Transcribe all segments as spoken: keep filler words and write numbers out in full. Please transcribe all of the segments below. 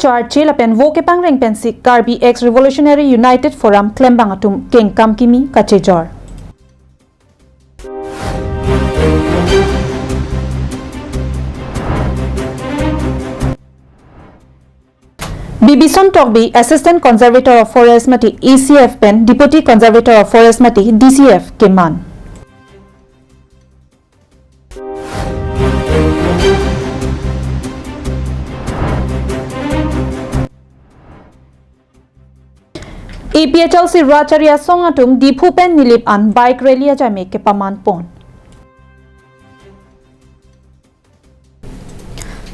Charche lapen vo kepangreng pensi Karbi Ex Revolutionary United Forum klembang atum kengkam kimi kachejor. Bibison Tokbi, Assistant Conservator of Forest mate A C F pen Deputy Conservator of Forest mate D C F keman. A P H L C Rachari Asong atum Diphu pen Nilip an bike rally ajame kepaman pon.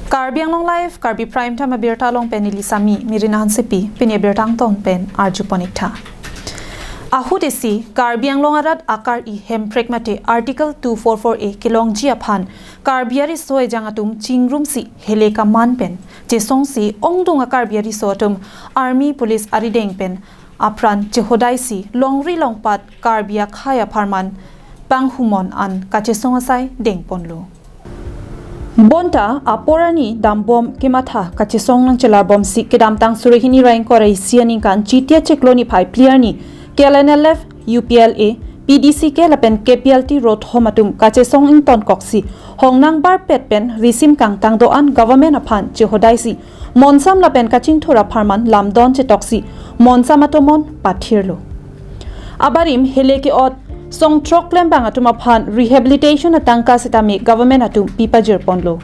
Karbi Anglong Live, Karbi Prime Time abirta along pen neli Sami Mirina Hansepi, pini abirta angtong pen arju pon ik tha. Ahut isi Karbi Anglong arat akar-i Hemprek mate Article two four four A kelongji aphan Karbi ariso ejang atum chingrumsi hele kaman pen chesongsi ongdung a-Karbi ariso atum army police arideng pen apran chehodaisi longri longpat Karbi akhei apharman panghumon an kachesong asai dengponlo. Bonta apor arni dambom kematha kachesong nangchelarbomsi kedamtang suri hini ra ingkoi ra isi aningkan Chiti achiklo niphai phli arni K L N L F, U P L A, P D C K lapen K P L T rothom atum kachesong ingtonkoksi hongnang barpet pen risim kangtang do-an government aphan chehodaisi monsam lapen kachingthur apharman lamdon chetoksi monsam atomon pathirlo. Abarim hele ke-ot songthrok klembang atum aphan rehabilitation atangka sitame government atum pipajirponlo.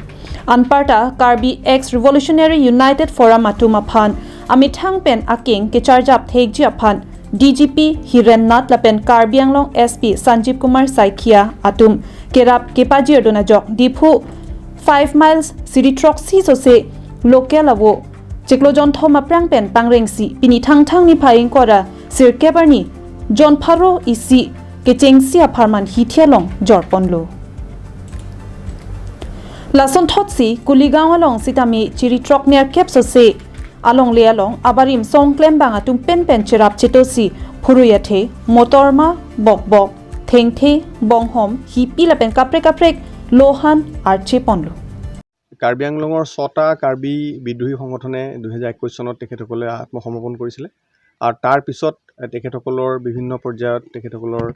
Anparta Karbi Ex Revolutionary United Forum atum aphan amethang pen akeng kecharjap thekji aphan D G P Hiren Nath lapen Karbi Anglong S P Sanjeev Kumar Saikia atum kerap kepajirdun ajok Diphu five miles siri throksi sose local avo chiklo jonthom aphrang pen pangrengsi pini Thangthang niphai ingkoi ra sirkep arni jon pharo isi kechengsi apharman hithi along jorponlo. Lasonthotsi Kuligaon along sitame chiri throk nerkep sose alongle along abarim song klembang atum penpen cherap chetosi phurui athe, motor ma, bokbok, thengthe, bonghom, hipi lapen kaprek kaprek lohan archeponlo. Karbi আংলঙৰ ছটা কাৰ্বি বিদ্ৰোহী সংগঠনে দুহেজাৰ একৈছ চনত তেখেতসকলে আত্মসমৰ্পণ কৰিছিলে। আৰু তাৰ পিছত, এ, তেখেতসকলৰ বিভিন্ন পৰ্যায়ত তেখেতসকলৰ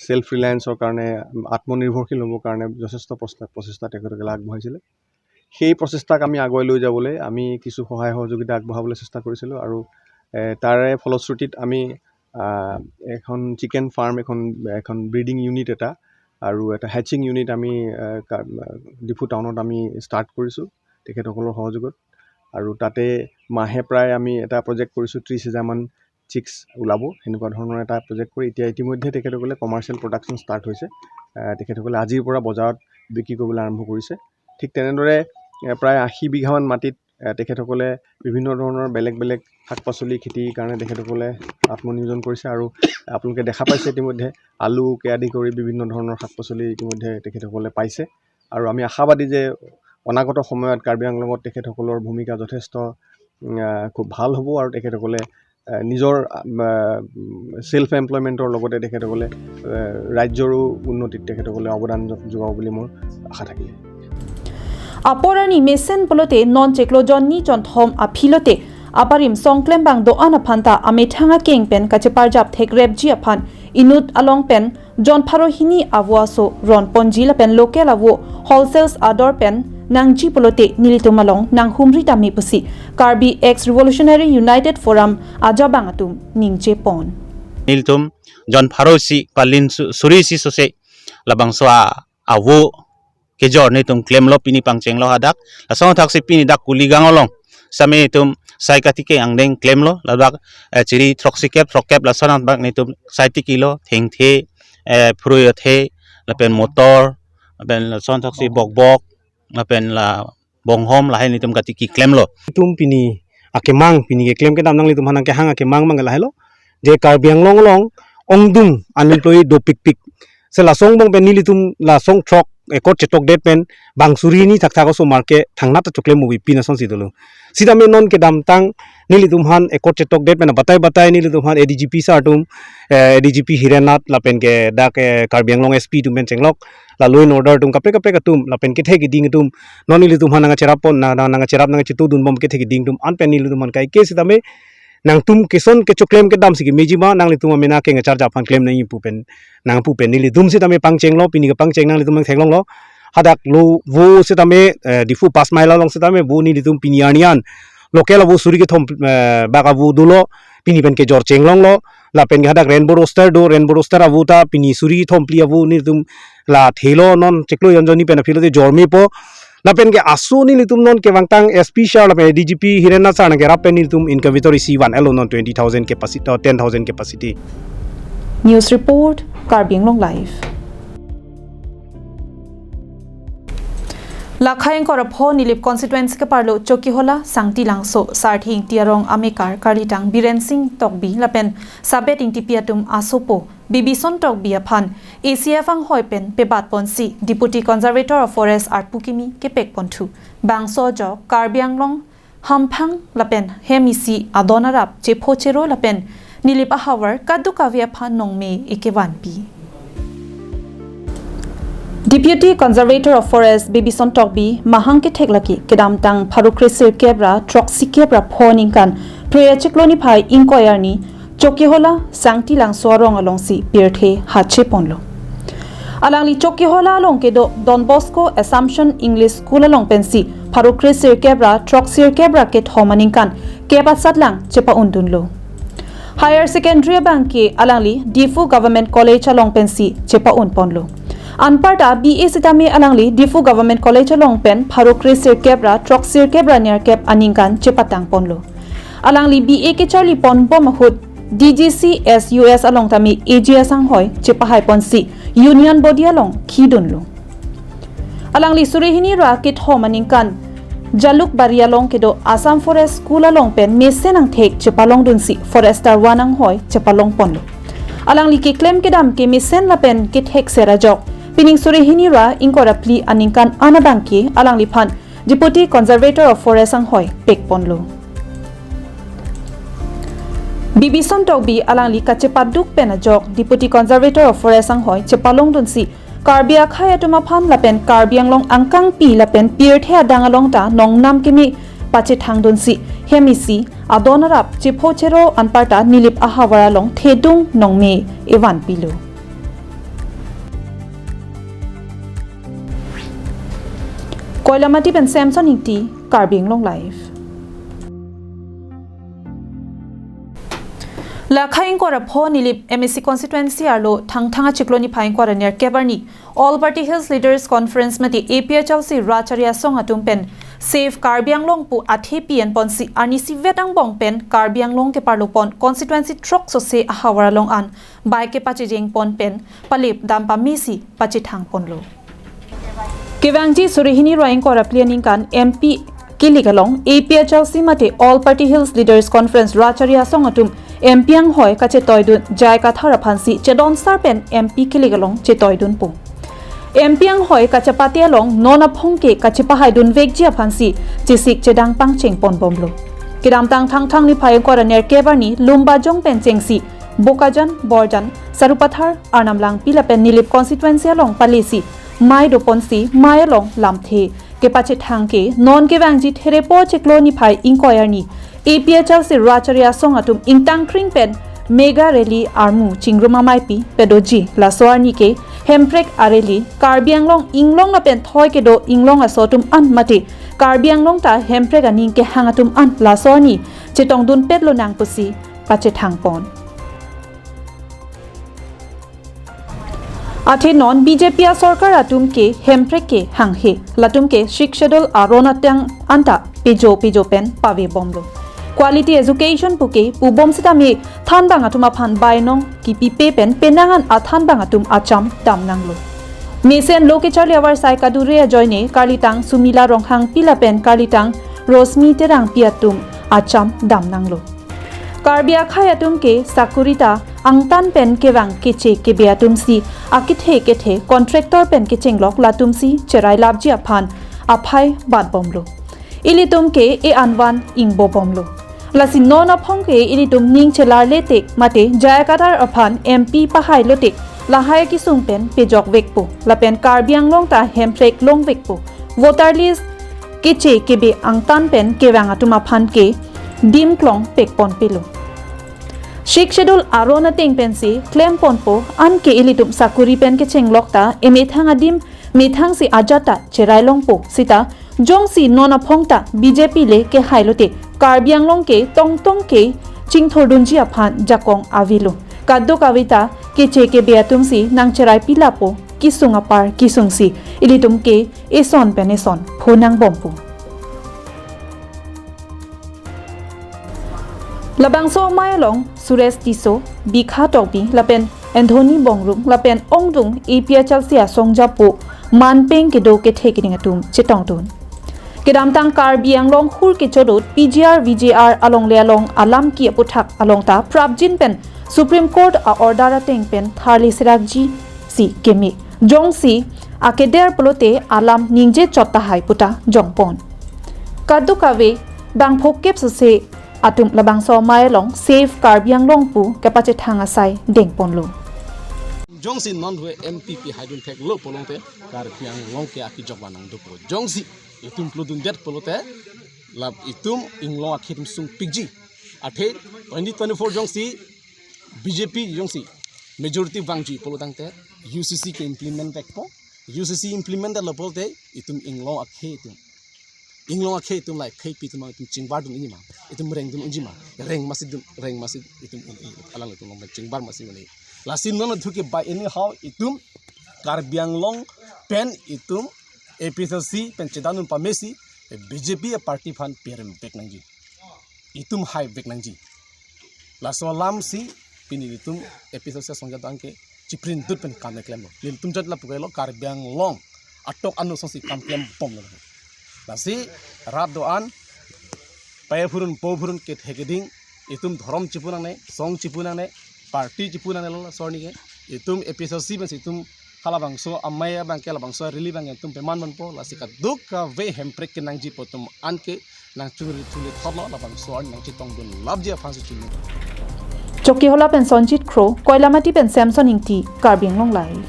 ছেল্ফ ৰিলায়েন্সৰ কাৰণে, উম, আত্মনিৰ্ভৰশীল হ'বৰ কাৰণে যথেষ্ট প্ৰচেষ্টা, প্ৰচেষ্টা তেখেতসকলে আগবঢ়াইছিলে। সেই প্ৰচেষ্টাক আমি আগুৱাই লৈ যাবলৈ আমি কিছু সহায় সহযোগিতা আগবঢ়াবলৈ চেষ্টা কৰিছিলোঁ আৰু, এ, তাৰে ফলশ্ৰুতিত আমি, আ, এখন চিকেন ফাৰ্ম, এখন, এখন ব্ৰিডিং ইউনিট এটা আৰু এটা হেচিং ইউনিট আমি, আ, কা-, ডিফু টাউনত আমি ষ্টাৰ্ট কৰিছোঁ তেখেতসকলৰ সহযোগত। আৰু তাতে মাহে প্ৰায় আমি এটা প্ৰজেক্ট কৰিছোঁ, ত্ৰিছ হাজাৰমান চিক্স ওলাব, সেনেকুৱা ধৰণৰ এটা প্ৰজেক্ট কৰি এতিয়া ইতিমধ্যে তেখেতসকলে কমাৰ্চিয়েল প্ৰডাকশ্যন ষ্টাৰ্ট হৈছে। আ, তেখেতসকলে আজিৰ পৰা বজাৰত বিক্ৰী কৰিবলৈ আৰম্ভ কৰিছে। ঠিক তেনেদৰে, এ, প্ৰায় আশী বিঘামান মাটিত, এ, তেখেতসকলে বিভিন্ন ধৰণৰ বেলেগ বেলেগ শাক পাচলি খেতিৰ কাৰণে তেখেতসকলে আত্মনিয়োজন কৰিছে। আৰু আপোনালোকে দেখা পাইছে ইতিমধ্যে আলুকে আদি কৰি বিভিন্ন ধৰণৰ শাক পাচলি ইতিমধ্যে তেখেতসকলে পাইছে। আৰু আমি আশাবাদী যে অনাগত সময়ত কাৰ্বি আংলঙত তেখেতসকলৰ ভূমিকা যথেষ্ট, উম, আ, খুব ভাল হ'ব আৰু তেখেতসকলে, আ, নিজৰ, আ, উম, ছেল্ফ এমপ্লয়মেণ্টৰ লগতে তেখেতসকলে, আ, ৰাজ্যৰো উন্নতিত তেখেতসকলে অৱদান য-, যোগাব বুলি মোৰ আশা থাকিলে। Apor arni mesen pulote non chiklo jonni jonthom aphi lote abarim song klembang do-an aphan ta amethang akeng pen kacheparjap thekrepji aphan inut along pen jon pharo hini avo aso ronponji lapen local avo wholesales ador pen nangji pulote nelitum along nanghumri tame pusi Karbi Ex Revolutionary United Forum ajabang atum ningjepon. Nelitum jon pharo isi palin su-, suri isi sose labangso a avo kejor netum klemlo pini pangchenglo hadak. Lason thaksi pini dak Kuligaon along sitame netum sai katiki angdeng klemlo, ladak, eh, chiri throksi kep, throk kep lason bak netum sai tikilo, thengthe, eh, phurui athe, lapen motor, lapen lason thaksi bokbok, lapen la bonghom lahai netum katiki klemlo. Itum pini akemang, pini keklem kedam nanglitum aphan nangkehang akemang abang lahelo. Je Karbi Anglong along ongdung unemployed dopikpik. Se lason angbong pen nelitum lason throk accord chetokdet pen bang suri hini thakthak osomar ke thangnat ta choklem mo pi lasonsi dolo. Sitame non kedamtang nelitum aphan accord chetokdet pen batai batai nelitum aphan A D G P sir atum, eh, A D G P Hiren Nath lapen ke dak, eh, Karbi Anglong S P atum pen chenglok, la law and order atum kaprek kaprek atum lapen kethe keding atum non nelitum aphan nangcherap pon, na, na, nangcherap nangchetudun bom kethe keding atum an pen nelitum aphan kaike sitame nangtum keson kechoklem kedam si kemeji ma, nanglitum amena kengacharja aphan klem nangji pu pen, nangpu pen nelitum sitame pangchenglo, pini kepangcheng nanglitum nangtheklonglo. Hadak lo vo sitame, eh, Diphu Panch Mile along sitame vo nelitum pini arni an local avo suri kethom, eh, bak avo dolo, pini pen kejor chenglonglo. Lapen ke hadak Rainbow Rooster do, Rainbow Rooster avo ta pini suri kethom phli avo nelitum la thelo, non chiklo jon jonni pen aphi lote jor mepo. Lapen ke aso nelitum non kevangtang S P sir lapen A D G P Hiren Nath sir nangkerap pen nelitum incubator isi van-etlo non twenty thousand capacity, uh, ten thousand capacity. News report, Karbi Anglong Live. Lakha ingkoi ra pho Nilip constituency keparlo Chokihola, Sangti Langso, Sarthe Ingti arong amekar karlitang Biren Sing Tokbi lapen Sabet Ingtipi atum asopo Bibison Tokbi aphan A C F anghoi pen pebat ponsi Deputy Conservator of Forest arpu kimi kepek ponthu. Bangso ajok Karbi Anglong hamphang lapen hem isi adon arap chepho chero lapen Nilip ahavar kadokave aphan nongme-e kevanpi. Deputy Conservator of Forest Bibison Tokbi mahang kethek lake kedamtang pharo kre sirkep ra throksi kep ra pho aningkan Phre achiklo niphai ingkoi arni Chokihola Sangti Langso arong alongsi pirthe hache ponlo. Alangli Chokihola along kedo Don Bosco Assumption English School along pensi pharo kre sirkep ra throksi kep ra kethom aningkan kep asatlang chepa-undunlo. Higher Secondary abangke alangli Diphu Government College along pensi chepa-un ponlo. Anparta B A sitame alangli Diphu Government College along pen pharo kre sirkep ra throksi kep ra nerkep aningkan chepatang ponlo. Alangli B A kecharli pon bom ahut D G C S U S along tame A G S anghoi chepahai ponsi Union Body along khidunlo. Alangli suri hini ra kethom aningkan Jalukbari along kedo Assam Forest School along pen mesen angthek chepalongdunsi Forester one anghoi chepalong ponlo. Alangli keklem kedam ke mesen lapen kethek ser ajok pining suri hini ra ingkoi ra phli aningkan an abangke alangliphan Deputy Conservator of Forest anghoi pek ponlo. Bibison Tokbi alangli kachepaduk pen ajok Deputy Conservator of Forest anghoi chepalongdunsi Karbi akhei atum aphan lapen Karbi Anglong angkangpi lapen pirthe adang along ta nongnam kimi pachethangdunsi hem isi adon arap chepho chero anparta Nilip ahavar along thedung nongme-e vanpilo. Koilamati pen Samson Ingti, Karbi Anglong Live. Lakha ingkoi ra pho Nilip M A C constituency arlo Thangthang achiklo niphai ingkoi ra nerkep arni All Party Hills Leaders Conference mate A P H L C Rachari Asong atum pen Save Karbi Anglong pu athe pi-en ponsi arnisi vet angbong pen Karbi Anglong keparlo pon constituency throksi ahavar along an bike kepachejeng pon pen palep dam pamesi pachethang ponlo. Kevangji suri hini ra ingkoi ra phli aningkan M P kilik along A P H L C mate All Party Hills Leaders Conference Rachari Asong atum M P anghoi kachetoidun J I Kathar aphansi chedon sar pen M P kilik along chetoidunpo. M P anghoi kachepate along non aphong ke kachepahaidun vekji aphansi chesik chedang pangcheng pon bomlo. Kedamtang Thangthang niphai ingkoi ra nerkep arni Lumbajong pen chengsi Bokajan, Borjan, Sarupathar, Arnam Langpi lapen Nilip constituency along palesi mei do ponsi mei along lamthe kepachethang ke non kevangji Therepo achiklo niphai ingkoi arni A P H L C Rachari Asong atum ingtangkring pen mega rally armu chingrum ameipi padoji. Laso arni ke Hemprek a rally Karbi Anglong inglong lapen thoi kedo inglong aso atum an mate Karbi Anglong ta Hemprek aning kehang atum an laso arni chetongdunpet lonang pusi pachethang pon. Athe non B J P asorkar atum ke Hemprek ke hanghe, latum ke Sixth Schedule aron ateng anta pejo pejo pen pave bomlo. Quality education puke pu bom sitame thanbang atum aphan bainong kipipe pen penang an athanbang atum acham damnanglo. Mesen lo kecharli avarsai kadure ajoine karlitang Sumila Ronghangpi lapen karlitang Rosmi Terangpi atum acham damnanglo. Karbi akhei atum ke sakuri ta angtan pen kevang keche kebe atumsi akethe kethe contractor pen kechenglok latumsi cherai lapji aphan aphai bat bomlo. Ilitum ke e anvan ingbo bomlo. Lasi non aphong ke ilitum ning chelarle te mate J I Kathar aphan M P pahai lote lahai kesung pen pejok vekpo. Lapen Karbi Anglong ta hemprek long vekpo. Voter list keche kebe angtan pen kevang atum aphan ke dim klong pekpon pelo. Sixth Schedule aron ateng pensi klem ponpo, anke ilitum sakuri pen kechenglok ta emethang adim methangsi ajat ta cherai longpo sita, jongsi non aphong ta B J P le kehai lote Karbi Anglong ke tongtong ke chingthurdunji aphan jakong avelo. Kadokave ta keche kebe atumsi nangcherai pilapo, kesung apar kesungsi ilitum ke eson pen eson phonang bompo. Labangso amei along Suresh Tisso, Bikha Tokbi lapen Anthony Bongrung lapen ongdung A P H L C asong japo manpeng kedo kethe keding atum chetongdun. Kedamtang Karbi Anglong hur kechodot P G R V G R alongle along alam ki aputhak along ta prapjin pen Supreme Court a-order ateng pen tharli serakji si keme. Jongsi akeder pulote alam ningje chot tahai puta jongpon. Kadokave bang phokep suse atum labangso amei along Save Karbi Anglong pu kepachethang asai dengponlo. Jongsi non hu M P pihaidun theklo pulote Karbi Anglong ke akejok vanang dopo. Jongsi itum pludundet pulote lap itum inglong akhei atum sungpikji. Athe twenty twenty-four jongsi B J P jongsi majority vangji pulotangte U C C ke implement vekpo. U C C implement lo pulote itum inglong akhei atum, inglong akhei atum lahai khei pi atum itum chingbar dun unji ma, itum reng dun unji ma, reng masi dun, reng masi itum un, un, alanglitum along chingbar masi mani. Lasi non athu ke by anyhow itum Karbi Anglong pen itum A P H L C pen chedan un pamesi B J P a party aphan perem vek nangji, itum hai vek nangji. Laso alamsi pini itum A P H L C asong jadan ke chiprin dut pen kam klemlo. Nelitum jat lapu ke lo Karbi Anglong atok anu asongsi kam klem bomlo. Lasi rat do-an, pai phurun po phurun kethe keding, itum dhorom chipu nangne, song chipu nangne, party chipu nangnelo laso arni ke. Itum A P H L C pensi itum halabangso amei abang ke labangso rally abang itum peman ponpo, lasi kadokave hemprek kenangji pu atum an ke nangchungri chungri thotlo, labangso arni nangchetongdun lapji aphansi chungri. Chokihola pen Sonjit Kro, Koilamati pen Samson Ingti, Karbi Anglong Live.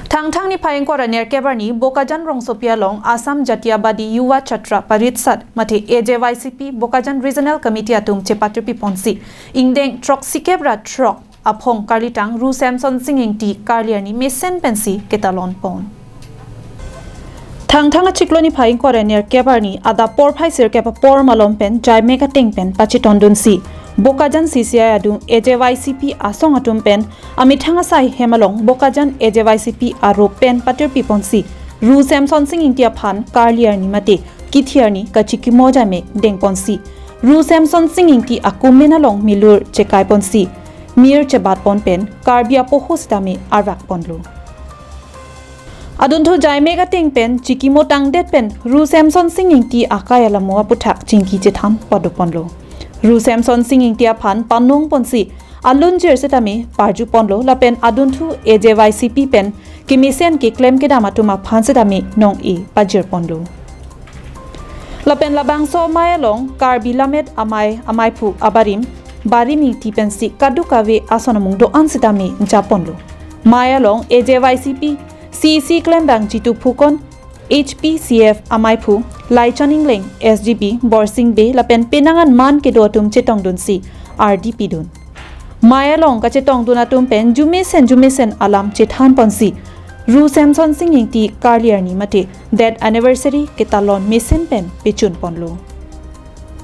Thangthang niphai ingkoi ra nerkep arni Bokajan rongsopi along Assam Jatiyabadi Yuva Chatra Parishad mate A J Y C P Bokajan Regional Committee atum chepatirpi ponsi ingdeng throksikep ra throk aphong karlitang Ru Samson Sing Ingti karli arni mesen pensi ketalon pon. Thangthang achiklo niphai ingkoi ra nerkep arni adap porphai sirkep apor malom pen jaimek ateng pen pachetongdunsi Bokajan C C I adung A J Y C P asong atum pen amethang asai hem along Bokajan A J Y C P arup pen patirpi ponsi Ru Samson Sing Ingti aphan karli arni mate kithi arni kachikimo jaimek dengponsi Ru Samson Sing Ingti akumen along milur chekai ponsi mir chebat pon pen Karbi apoho sitame arvak ponlo. Adunthu jaimek ateng pen chikimo tangdet pen Ru Samson Sing Ingti akai alamo aputhak chingki chethan pado ponlo. Ru Samson Sing Ingti aphan panong ponsi alunjir sitame parju ponlo lapen adunthu A J Y C P pen kemesen keklem kedam atum aphan sitame nong-e pajir ponlo. Lapen labangso amei along Karbi Lammet Amei Ameiphu abarim Barim Ingti pensi kadokave ason amung do-an sitame japonlo. Amei along A J Y C P C C klembang Jitu Phukon, H P C F ameiphu Laichon Ingleng, S G B Borsing Bey lapen penang an man kedo atum chetongdunsi ardi pidun. Amei along kachetongdun atum pen jumesen jumesen alam chethan ponsi Ru Samson Sing Ingti karli arni mate death anniversary ketalon mesen pen pechun ponlo.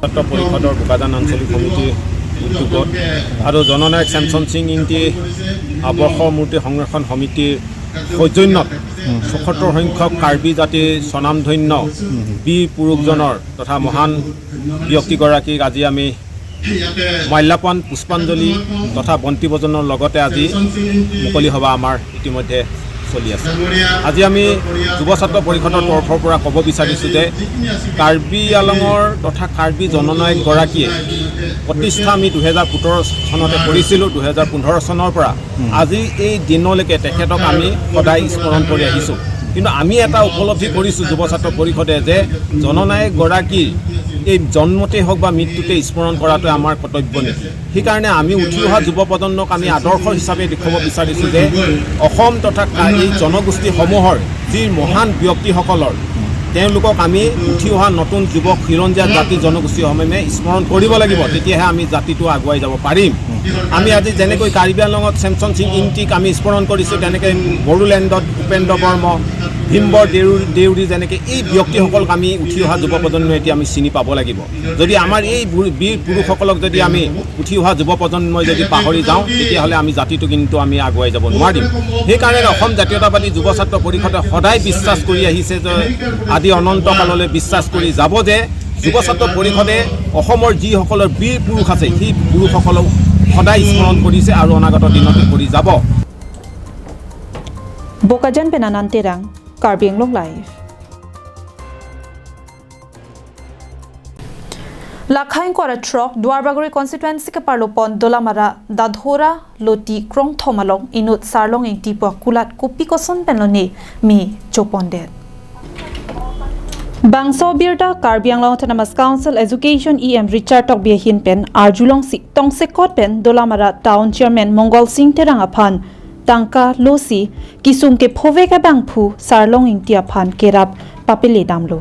ছাত্ৰ পৰিষদৰ বোকাজান আঞ্চলিক সমিতিৰ উদ্যোগত আৰু জননায়ক ছেমছন সিং ইংতি আদৰ্শ মূৰ্তি সংৰক্ষণ সমিতিৰ সৌজন্যত সত্তৰ সংখ্যক কাৰ্বি জাতিৰ স্বনামধন্য বীৰ পুৰুষজনৰ তথা মহান ব্যক্তিগৰাকীক আজি আমি মাল্যপান, পুষ্পাঞ্জলি তথা বন্তি প্ৰজ্বলনৰ লগতে আজি মুকলি সভা আমাৰ ইতিমধ্যে চলি আছে। আজি আমি যুৱ ছাত্ৰ পৰিষদৰ তৰফৰ পৰা ক'ব বিচাৰিছো যে কাৰ্বি আংলঙৰ তথা কাৰ্বি জননায়ক গৰাকীয়ে প্ৰতিষ্ঠা আমি দুহেজাৰ সোতৰ চনতে কৰিছিলো। দুহেজাৰ পোন্ধৰ চনৰ পৰা আজি এই দিনলৈকে তেখেতক আমি সদায় স্মৰণ কৰি আহিছো। কিন্তু আমি এটা উপলব্ধি কৰিছো যুৱ ছাত্ৰ পৰিষদে যে জননায়ক গৰাকীৰ এই জন্মতে হওক বা মৃত্যুতে স্মৰণ কৰাটো আমাৰ কৰ্তব্য নেকি? সেইকাৰণে আমি উঠি অহা যুৱ প্ৰজন্মক আমি আদৰ্শ হিচাপে দেখুৱাব বিচাৰিছো যে অসম তথা কা-, এই জনগোষ্ঠীসমূহৰ যি মহান ব্যক্তিসকলৰ, তেওঁলোকক আমি উঠি অহা নতুন যুৱক খিলঞ্জীয়া জাতি জনগোষ্ঠীসমূহে স্মৰণ কৰিব লাগিব। তেতিয়াহে আমি জাতিটো আগুৱাই যাব পাৰিম। আমি আজি যেনেকৈ কাৰ্বি আংলঙত ছেমছন সিং ইংতিক আমি স্মৰণ কৰিছো, তেনেকৈ বড়োলেণ্ডত উপেন্দ্ৰ বৰ্মন, ভীমবৰ দেউৰী, দেউৰী, যেনেকৈ এই ব্যক্তিসকলক আমি উঠি অহা যুৱ প্ৰজন্মই এতিয়া আমি চিনি পাব লাগিব। যদি আমাৰ এই বু-, বীৰ পুৰুষসকলক যদি আমি উঠি অহা যুৱ প্ৰজন্মই যদি পাহৰি যাওঁ, তেতিয়াহ'লে আমি জাতিটো কিন্তু আমি আগুৱাই যাব নোৱাৰিম। সেইকাৰণে অসম জাতীয়তাবাদী যুৱ ছাত্ৰ পৰিষদে সদায় বিশ্বাস কৰি আহিছে যে আদি অনন্ত কাললৈ বিশ্বাস কৰি যাব যে যুৱ ছাত্ৰ পৰিষদে অসমৰ যিসকলৰ বীৰ পুৰুষ আছে, সেই পুৰুষসকলক সদায় স্মৰণ কৰিছে আৰু অনাগত দিনতো কৰি যাব। Bokajan pen Anand Terang, Karbi Anglong Live. Lakha ingkoi ra throk Duarbagori constituency keparlo pon Dolamara Dadhora Loti Krongthom along inut Sarlong Ingti pu akulat kopi koson pen lone me chopondet. Bangso abirta Karbi Anglong Autonomous Council Education E M Richard Tokbi ahin pen arjulongsi tongsekot pen Dolamara Town Chairman Mongol Sing Terang aphan tangka losi kesung kephovek abangphu Sarlong Ingti aphan kerap papele damlo.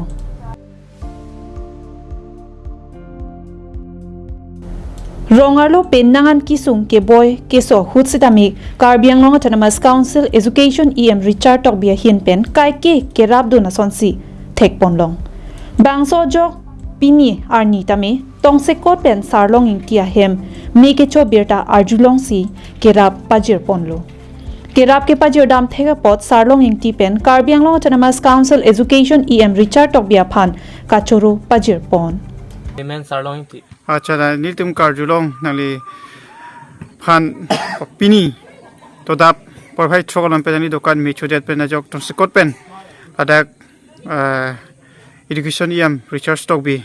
Rong arlo pen nang-an kesung keboi keso ahut sitame Karbi Anglong Autonomous Council Education E M Richard Tokbi ahin pen kaike kerapdun asonsi thekponlong. Bangso ajok pini arni tame tongsekot pen Sarlong Ingti ahem me kecho abirta arjulongsi kerap pajirponlo. Kerap kepajir dam thek apot Sarlong Ingti pen Karbi Anglong Autonomous Council Education E M Richard Tokbi aphan kachoro pajirpon. Amen, Sarlong Ingti. Acha, da nelitum karjulong nangliphan pini todap porphai throk along pen nangli dokan me chodet pen ajok tongsekot pen ladak, eh, Education E M Richard Tokbi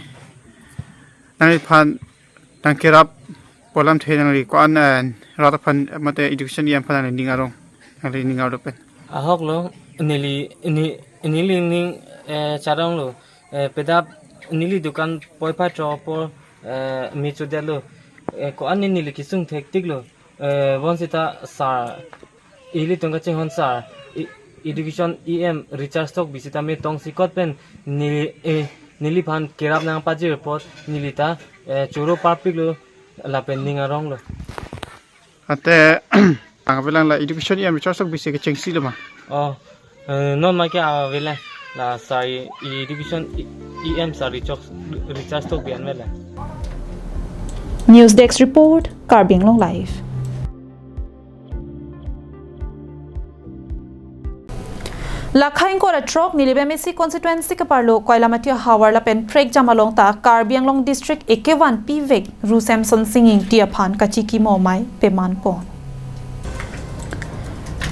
nangliphan nangkerap polam the nangli ko-an, eh, rat aphan mate Education E M aphan nangli ning arong, nangli ning arlo pen. Ahok lo, neli, ne-, neli ning, eh, charong lo, eh, pedap neli dokan porphai throk apor, eh, me chodet lo, eh, ko-an neli kesung thektik lo, eh, bonsita sir, ilitum kachinghon sir, e-, Education E M Richard Tokbi sitame tongsekot pen neli, eh, neliphan kerap nangpajir apot nelita, eh, choro parpik lo lapen ning arong lo. Ante, ang avelang la Education E M Richard Tokbi si kechengsi lo ma? Oh, eh, non ma ke avelang la sir, Education E M sir Richard, Richard Tokbi an avelang. News Desk Report, Karbi Anglong Live. Lakha ingkoi ra throk Nilip M A C constituency keparlo Koilamati ahavar lapen Prekjam along ta Karbi Anglong district ekevan pivek Ru Semson Sing Ingti aphan kachikimo amei pemanpon.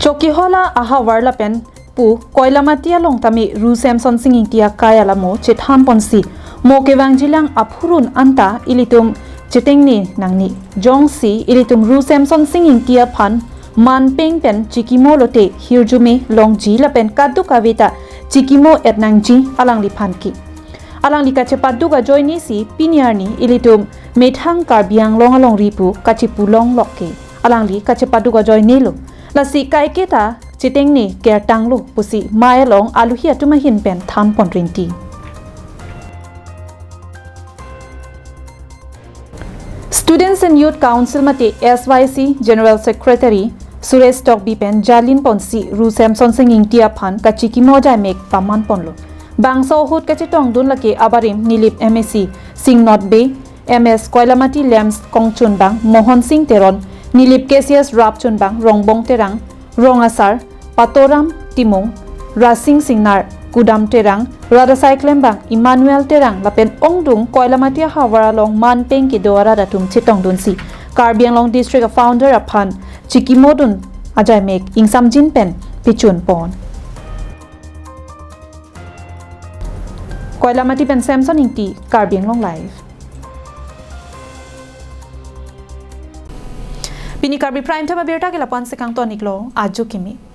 Chokihola ahavar lapen pu Koilamati along tame Ru Semson Sing Ingti akai alamo chethanponsi mo kevangjilang aphurun anta ilitum chetengne nangne. Jongsi ilitum Ru Semson Sing Ingti aphan manpeng pen chikimo lote hirjume longji lapen kadokave ta chikimo et nangji alangliphan ke. Alangli kachepaduk ajoinesi pini arni ilitum methang Karbi Anglong alongri pu kachepulonglok ke alangli kachepaduk ajoinelo. Lasi kaike ta chetengne kertanglo pusi mei along aluhi atum ahin pen thanpon rinti. Students and Youth Council mate S Y C General Secretary Suresh Tokbi pen jalinponsi Ru Semson Sing Ingti aphan kachikimo ajaimek pamanponlo. Bangso ahut kachetongdun lake abarim Nilip M A C Singnath Bey, M S Koilamati Lems Kongchunbang, Mohon Sing Teron, Nilip K C S Rapchunbang, Rongbong Terang, Rong Asar, Patoram Timung, Rasing Singnar, Kudam Terang, Radasai Klembang, Emmanuel Terang, lapen ongdung Koilamati ahavar along manpeng kedo arat atum chetongdunsi Karbi Anglong District a-founder aphan chikimodun ajaimek ingsamjin pen pichun pon. Koilamati pen Samson Ingti, Karbi Anglong Live. Pini Karbi Prime Time abirta ke lapu-an si kangton-iklo, ajo kimi.